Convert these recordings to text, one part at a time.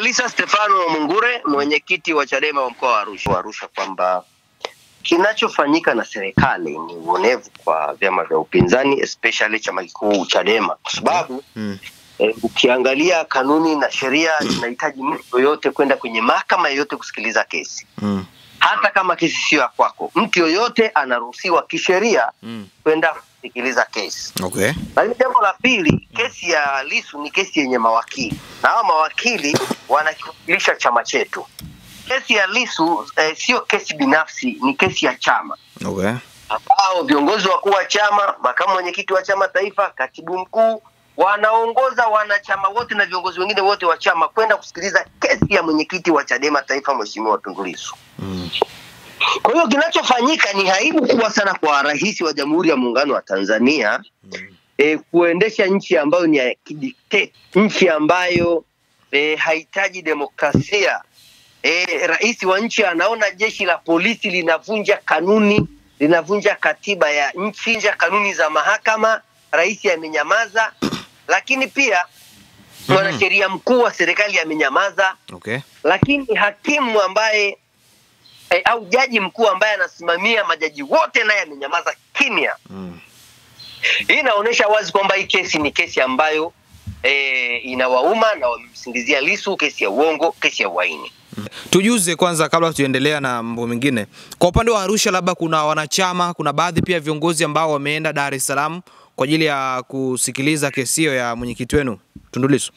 Malisa Stefano Mungure, mwenyekiti wa Chadema wa mkoa wa Arusha, kwamba kinachofanyika na serikali ni uonevu kwa vyama vya upinzani, especially chama kikuu Chadema, kwa sababu ukiangalia kanuni na sheria zinahitaji mtu yoyote kwenda kwenye mahakama yoyote kusikiliza kesi. Hata kama kesi sio ya kwako, mtu yoyote anaruhusiwa kisheria kwenda kusikiliza kesi. Okay. Lakini jambo la pili, kesi ya Lissu ni kesi yenye mawakili, na hao mawakili wanakiwakilisha chama chetu. Kesi ya Lissu sio kesi binafsi, ni kesi ya chama. Okay. Ambao viongozi wakuu wa chama, makamu mwenyekiti wa chama taifa, katibu mkuu, wanaongoza wanachama wote na viongozi wengine wote wa chama kwenda kusikiliza kesi ya mwenyekiti wa Chadema taifa, Mheshimiwa Tundu Lissu. Kwa hiyo kinachofanyika ni aibu kubwa sana kwa rais wa Jamhuri ya Muungano wa Tanzania kuendesha nchi ambayo ni ya kidikteta, nchi ambayo haitaji demokrasia. Rais wa nchi anaona jeshi la polisi linavunja kanuni, linavunja katiba ya nchi, kanuni za mahakama, rais amenyamaza. Lakini pia mwanasheria mkuu wa serikali amenyamaza. Okay. Lakini hakimu ambaye au jaji mkuu ambaye anasimamia majaji wote naye amenyamaza kimya. Hii inaonyesha wazi kwamba hii kesi ni kesi ambayo inawauma na wamemsingizia Lissu kesi ya uongo, kesi ya uhaini. Tujuze kwanza kabla tuendelea na mambo mengine. Kwa upande wa Arusha labda kuna wanachama, kuna baadhi pia viongozi ambao wameenda Dar es Salaam kwa ajili ya kusikiliza kesi hiyo ya mwenyekiti wenu Tundu Lissu.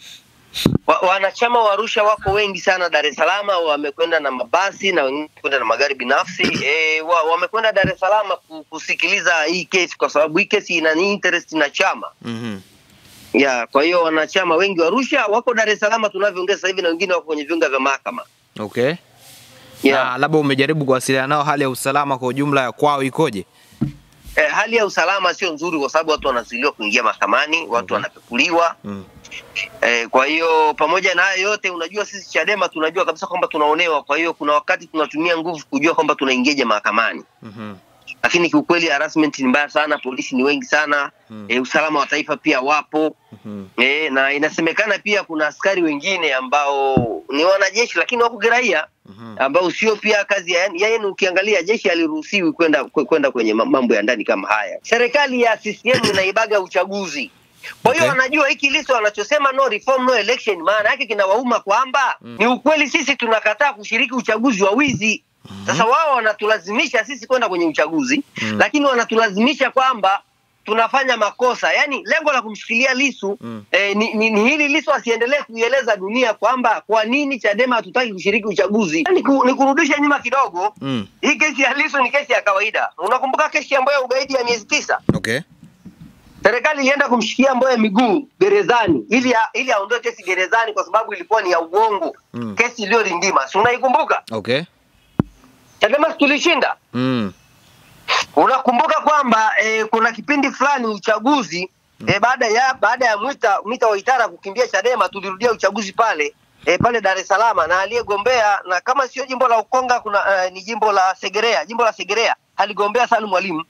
Wanachama wa Arusha wako wengi sana Dar es Salaam, wamekwenda na mabasi na wengine kwenda na magari binafsi. Wamekwenda Dar es Salaam kusikiliza hii kesi kwa sababu hii kesi ina interest na chama. Ya, kwa hiyo wanachama wengi wa Arusha wako Dar es Salaam tunavyoongea sasa hivi na wengine wako kwenye viunga vya mahakama. Okay. Yeah. Na labda umejaribu kuwasiliana nao, hali ya usalama kwa ujumla ya kwao ikoje? Hali ya usalama sio nzuri kwa sababu watu wanazuiliwa kuingia mahakamani, watu wanapekuliwa. Kwa hiyo pamoja na hayo yote, unajua sisi Chadema tunajua kabisa kwamba tunaonewa. Kwa hiyo kuna wakati tunatumia nguvu kujua kwamba tunaingiaje mahakamani. Lakini kiukweli harassment ni mbaya sana, polisi ni wengi sana. Usalama wa taifa pia wapo. Na inasemekana pia kuna askari wengine ambao ni wanajeshi lakini wako kiraia, ambao sio pia kazi ya yeye. Ukiangalia jeshi aliruhusiwi kwenda kwenye mambo ya ndani kama haya. Serikali ya CCM inaibaga uchaguzi. Kwa hiyo wanajua hiki Lissu anachosema no reform no election, maana yake kinawauma kwamba ni ukweli sisi tunakataa kushiriki uchaguzi wa wizi. Sasa wao wanatulazimisha sisi kwenda kwenye uchaguzi, lakini wanatulazimisha kwamba tunafanya makosa. Yaani lengo la kumshikilia Lissu ni hili Lissu asiendelee kuieleza dunia kwamba kwa nini Chadema hatutaki kushiriki uchaguzi. Yaani ni kurudisha nyuma kidogo. Hii kesi ya Lissu ni kesi ya kawaida. Unakumbuka kesi ambayo ya ugaidi ya miezi 9? Okay. Serikali ilienda kumshikia Mbowe miguu gerezani ili aondoe kesi gerezani kwa sababu ilikuwa ni ya uongo. Kesi iliyorindima. Si unaikumbuka? Okay. Chadema tulishinda. Unakumbuka kwamba kuna kipindi fulani uchaguzi baada ya Mwita Waitara kukimbia Chadema, tulirudia uchaguzi pale pale Dar es Salaam, na aliyegombea, na kama sio jimbo la Ukonga kuna ni jimbo la Segerea, jimbo la Segerea aligombea Salum Mwalimu.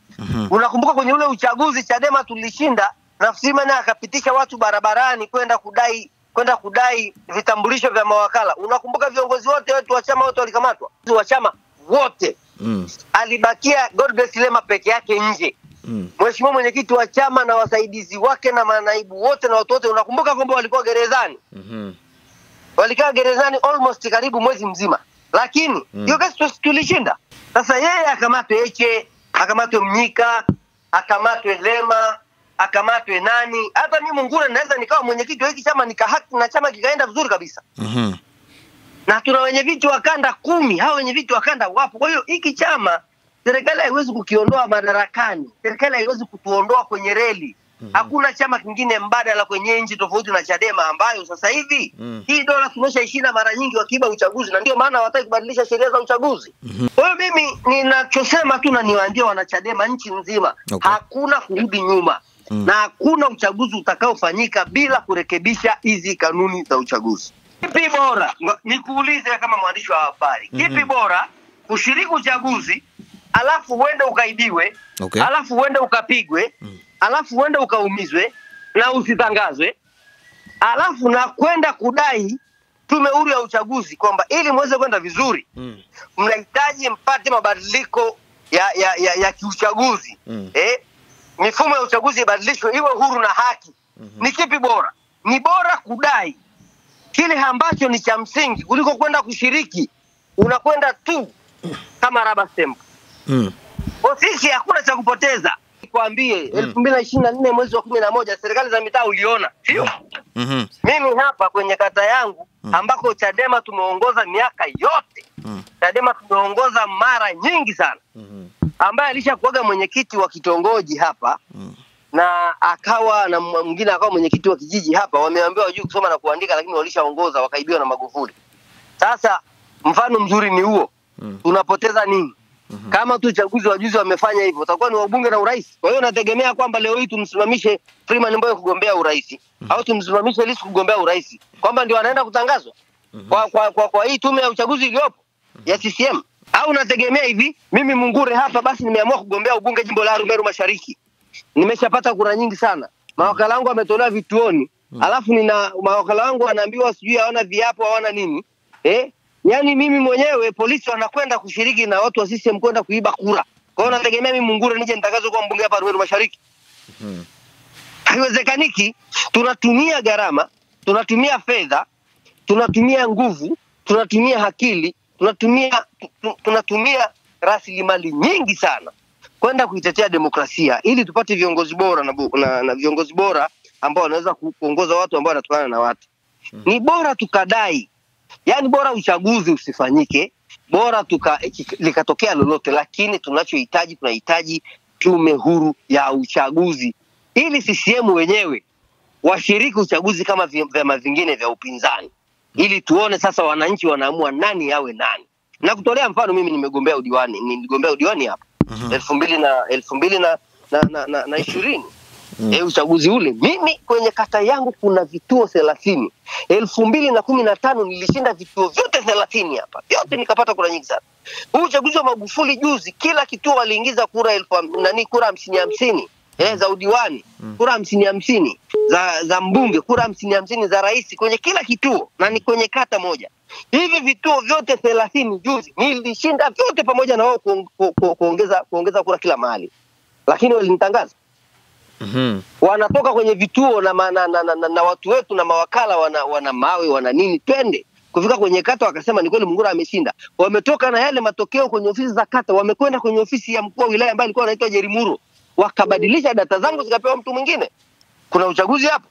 Unakumbuka kwenye ule uchaguzi Chadema tulishinda, na Freeman akapitisha watu barabarani kwenda kudai vitambulisho vya mawakala. Unakumbuka viongozi wote wetu wa chama wote walikamatwa, wa chama wote. Alibakia Godbless Lema peke yake nje. Mheshimiwa mwenyekiti wa chama na wasaidizi wake na manaibu wote na watu wote, unakumbuka kwamba walikuwa gerezani. Walikaa gerezani almost karibu mwezi mzima. Lakini hiyo kesi tulishinda. Sasa yeye akamatwe Heche, akamatwe Mnyika, akamatwe Lema, akamatwe nani? Hata mimi Mungure naweza nikawa mwenyekiti wa hiki chama nikahaki na chama kikaenda vizuri kabisa. Na tuna wenyeviti wa kanda 10, hao wenyeviti wa kanda wapo. Kwa hiyo hiki chama serikali haiwezi kukiondoa madarakani. Serikali haiwezi kutuondoa kwenye reli. Hakuna chama kingine mbadala kwenye nchi tofauti na Chadema ambayo sasa hivi hii dola tumeshaishinda mara nyingi wakiiba uchaguzi, na ndio maana hawataki kubadilisha sheria za uchaguzi. Kwa hiyo mimi ninachosema tu na niwaambie wanachadema nchi nzima, hakuna kurudi nyuma. Na hakuna uchaguzi utakaofanyika bila kurekebisha hizi kanuni za uchaguzi. Kipi bora? Nikuulize kama mwandishi wa habari. Kipi bora, kushiriki uchaguzi alafu uende ukaibiwe, alafu uende ukapigwe, alafu uende ukaumizwe na usitangazwe, alafu na kwenda kudai Tume Huru ya Uchaguzi kwamba ili muweze kwenda vizuri mnahitaji mpate mabadiliko ya kiuchaguzi. Mifumo ya uchaguzi ibadilishwe iwe huru na haki. Ni kipi bora? Ni bora kudai kile ambacho ni cha msingi kuliko kwenda kushiriki. Unakwenda tu kama rubber stamp. Sisi hakuna cha kupoteza. Nikwambie 2024 mwezi wa 11 serikali za mitaa uliona, sio? Mimi hapa kwenye kata yangu ambako Chadema tumeongoza miaka yote. Chadema tumeongoza mara nyingi sana. Ambaye alishakuaga mwenyekiti wa kitongoji hapa na akawa na mwingine akawa mwenyekiti wa kijiji hapa, wameambiwa wajui kusoma na kuandika, lakini walishaongoza wakaibiwa na Magufuli. Sasa mfano mzuri ni huo. Tunapoteza nini? Kama tu uchaguzi wa juzi wamefanya hivyo, utakuwa ni wabunge na urais. Kwa hiyo nategemea kwamba leo hii tumsimamishe Freeman Mbowe kugombea urais au tumsimamishe Lissu kugombea urais, kwamba ndio anaenda kutangazwa kwa hii tume ya uchaguzi iliyopo ya CCM. Au nategemea hivi, mimi Mungure hapa basi nimeamua kugombea ubunge jimbo la Arumeru Mashariki, nimeshapata kura nyingi sana, mawakala wangu wametolewa vituoni, alafu nina mawakala wangu wanaambiwa sijui hawana viapo hawana nini, Yaani mimi mwenyewe polisi wanakwenda kushiriki na watu wa CCM kwenda kuiba kura. Kwa hiyo nategemea mimi Mungure nije nitangazwe kuwa mbunge hapa Arumeru Mashariki? Haiwezekaniki. Tunatumia gharama, tunatumia fedha, tunatumia nguvu, tunatumia akili, tunatumia rasilimali nyingi sana kwenda kuitetea demokrasia ili tupate viongozi bora na viongozi bora ambao wanaweza kuongoza watu ambao wanatokana na watu. Ni bora tukadai, yani bora uchaguzi usifanyike, bora likatokea lolote, lakini tunachohitaji, tunahitaji tume huru ya uchaguzi ili CCM wenyewe washiriki uchaguzi kama vyama vingine vya upinzani, ili tuone sasa wananchi wanaamua nani awe nani. Na kutolea mfano, mimi nimegombea udiwani, niligombea udiwani hapa 2020. Uchaguzi ule mimi kwenye kata yangu kuna vituo 30. 2015 nilishinda vituo vyote 30 hapa. Vyote nikapata kura nyingi sana. Huu uchaguzi wa Magufuli juzi kila kituo waliingiza kura kura 50-50 za udiwani, kura 50-50 za mbunge, kura 50-50 za rais kwenye kila kituo, na ni kwenye kata moja. Hivi vituo vyote 30 juzi nilishinda vyote pamoja na wao kuongeza kura kila mahali. Lakini walinitangaza. Wanatoka kwenye vituo na watu wetu na mawakala wana mawe wana nini, twende kufika kwenye kata wakasema ni kweli Mungure ameshinda. Wametoka na yale matokeo kwenye ofisi za kata, wamekwenda kwenye ofisi ya mkuu wa wilaya ambaye alikuwa anaitwa Jerimuro, wakabadilisha data zangu zikapewa mtu mwingine. Kuna uchaguzi hapo?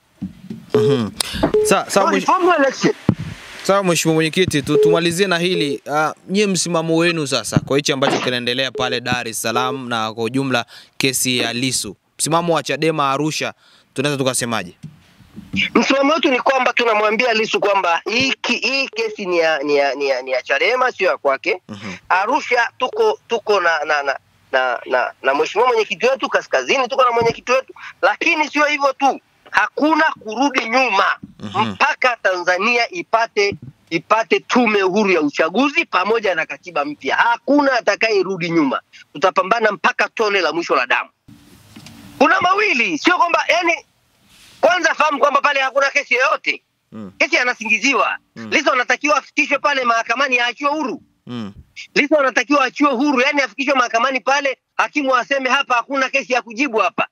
Sawa mheshimiwa mwenyekiti, tumalizie na hili. Nyie msimamo wenu sasa kwa hichi ambacho kinaendelea pale Dar es Salaam na kwa ujumla kesi ya Lissu, msimamo wa Chadema Arusha tunaweza tukasemaje? Msimamo wetu ni kwamba tunamwambia Lissu kwamba hii kesi ni ya Chadema, sio ya kwake. Arusha tuko na mheshimiwa mwenyekiti wetu, kaskazini tuko na mwenyekiti wetu, lakini sio hivyo tu, hakuna kurudi nyuma mpaka Tanzania ipate tume huru ya uchaguzi pamoja na katiba mpya. Hakuna atakayerudi nyuma. Tutapambana mpaka tone la mwisho la damu. Kuna mawili, sio kwamba yani, kwanza fahamu kwamba pale hakuna kesi yoyote. Kesi anasingiziwa. Lissu anatakiwa afikishwe pale mahakamani aachiwe huru. Lissu anatakiwa aachiwe huru, yani afikishwe mahakamani pale, hakimu aseme hapa hakuna kesi ya kujibu hapa.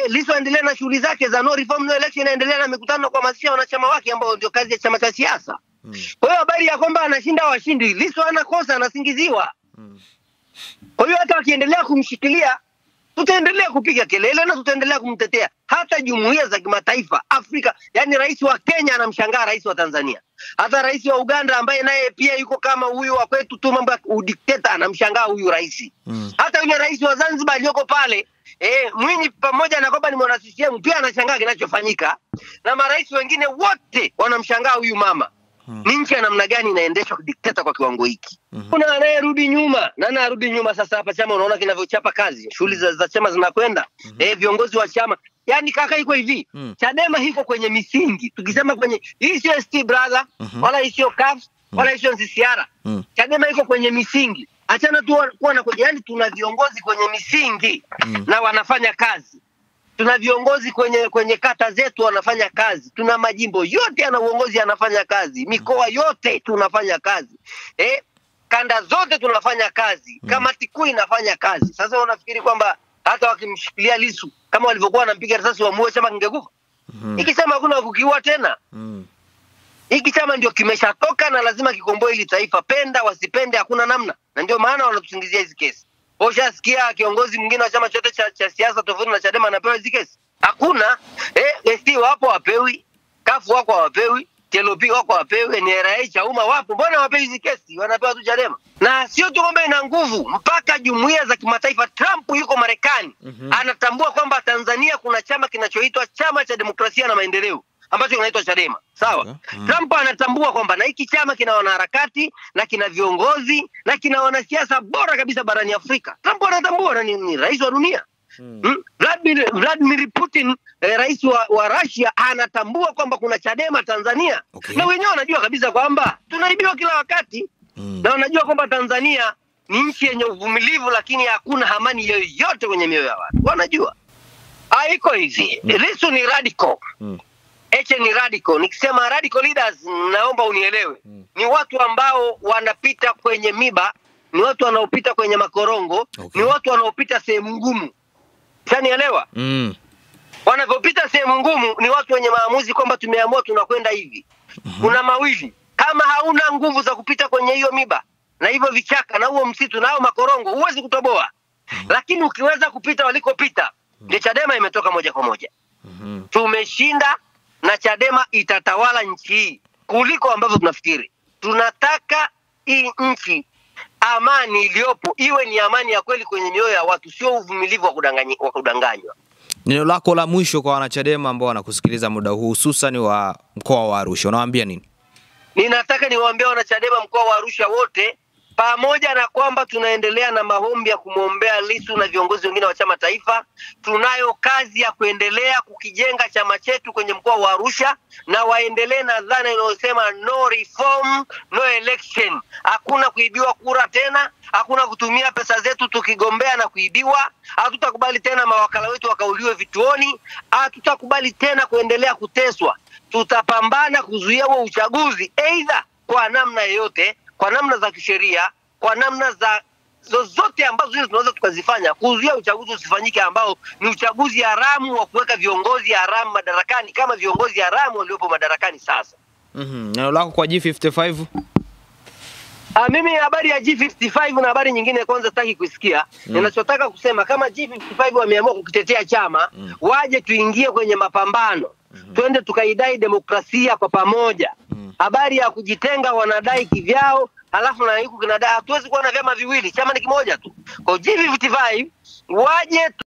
Lissu aendelee na shughuli zake za no reform no election, aendelee na mikutano kwa kuhamasisha wanachama wake ambao ndio kazi ya chama cha siasa. Kwa hiyo habari ya kwamba anashinda washindi, Lissu anakosa, anasingiziwa. Kwa hiyo hata wakiendelea kumshikilia, tutaendelea kupiga kelele na tutaendelea kumtetea. Hata jumuiya za kimataifa Afrika, yani rais wa Kenya anamshangaa rais wa Tanzania. Hata rais wa Uganda ambaye naye pia yuko kama huyu wa kwetu tu, mambo ya udikteta, anamshangaa huyu rais. Hata yule rais wa Zanzibar aliyoko pale, Mwinyi, pamoja na kwamba ni mwana CCM, pia anashangaa kinachofanyika. Na marais wengine wote wanamshangaa huyu mama. Ni nchi ya namna gani inaendeshwa dikteta kwa kiwango hiki? Kuna anayerudi nyuma, na anarudi nyuma sasa hapa chama unaona kinavyochapa kazi, shughuli za chama zinakwenda. Viongozi wa chama, yani kaka iko hivi, Chadema iko kwenye misingi. Tukisema kwenye hii sio ST brother, wala hii sio CAF, wala hii sio NCCR. Chadema iko kwenye misingi. Achana tu kuwa na, yani tuna viongozi kwenye misingi na wanafanya kazi. Tuna viongozi kwenye kata zetu wanafanya kazi. Tuna majimbo yote yana uongozi yanafanya kazi. Mikoa yote tunafanya kazi. Kanda zote tunafanya kazi. Kamati kuu inafanya kazi. Sasa unafikiri kwamba hata wakimshikilia Lissu kama walivyokuwa wanampiga risasi wamuue, chama kingekufa? Hiki chama hakuna kukiua tena. Hiki chama ndio kimeshatoka na lazima kikomboe hili taifa, penda wasipende, hakuna namna. Na ndio maana wanatusingizia hizi kesi. Ushasikia kiongozi mwingine wa chama chote cha siasa tofauti na Chadema anapewa hizi kesi? Hakuna. ST wapo wapewi, kafu wako hawapewi, TLP wako hawapewi, NRA Chauma wapo. Mbona hawapewi hizi kesi? Wanapewa tu Chadema. Na sio tu kwamba ina nguvu, mpaka jumuiya za kimataifa, Trump yuko Marekani, anatambua kwamba Tanzania kuna chama kinachoitwa Chama cha Demokrasia na Maendeleo ambacho kinaitwa Chadema. Sawa? Trump anatambua kwamba na hiki chama kina wanaharakati na kina viongozi na kina wanasiasa bora kabisa barani Afrika. Trump anatambua na ni rais wa dunia. Vladimir Putin, rais wa Russia, anatambua kwamba kuna Chadema Tanzania. Na wenyewe wanajua kabisa kwamba tunaibiwa kila wakati. Na wanajua kwamba Tanzania ni nchi yenye uvumilivu, lakini hakuna amani yoyote kwenye mioyo ya watu. Wanajua. Haiko hivi. Lissu ni radical. Heche ni radical. Nikisema radical leaders, naomba unielewe. Ni watu ambao wanapita kwenye miba, ni watu wanaopita kwenye makorongo, ni watu wanaopita sehemu ngumu. Unanielewa? Wanapopita sehemu ngumu ni watu wenye maamuzi kwamba tumeamua tunakwenda hivi. Kuna mawili. Kama hauna nguvu za kupita kwenye hiyo miba na hivyo vichaka na huo msitu na hao makorongo, huwezi kutoboa. Lakini ukiweza kupita walikopita, ndio Chadema imetoka moja kwa moja. Tumeshinda na Chadema itatawala nchi hii kuliko ambavyo tunafikiri. Tunataka hii nchi, amani iliyopo iwe ni amani ya kweli kwenye mioyo ya watu, sio uvumilivu wa kudanganywa. Neno lako la mwisho kwa wanachadema ambao wanakusikiliza muda huu, hususan wa mkoa wa Arusha, unawaambia nini? Ninataka niwaambie wanachadema mkoa wa Arusha wote, pamoja na kwamba tunaendelea na maombi ya kumwombea Lissu na viongozi wengine wa chama taifa, tunayo kazi ya kuendelea kukijenga chama chetu kwenye mkoa wa Arusha, na waendelee na dhana inayosema no reform, no election. Hakuna kuibiwa kura tena, hakuna kutumia pesa zetu tukigombea na kuibiwa. Hatutakubali tena mawakala wetu wakauliwe vituoni, hatutakubali tena kuendelea kuteswa. Tutapambana kuzuia huo uchaguzi, aidha kwa namna yoyote, kwa namna za kisheria, kwa namna za zozote ambazo hizo tunaweza tukazifanya kuzuia uchaguzi usifanyike, ambao ni uchaguzi haramu wa kuweka viongozi haramu madarakani kama viongozi haramu waliopo madarakani sasa. Neno lako kwa G55? Mimi habari ya G55 na habari nyingine kwanza sitaki kuisikia. Ninachotaka kusema, kama G55 wameamua kukitetea chama, waje tuingie kwenye mapambano. Twende tukaidai demokrasia kwa pamoja. Habari ya kujitenga wanadai kivyao, halafu na huku kinadai. Hatuwezi kuwa na vyama viwili, chama ni kimoja tu. Kwa G55 waje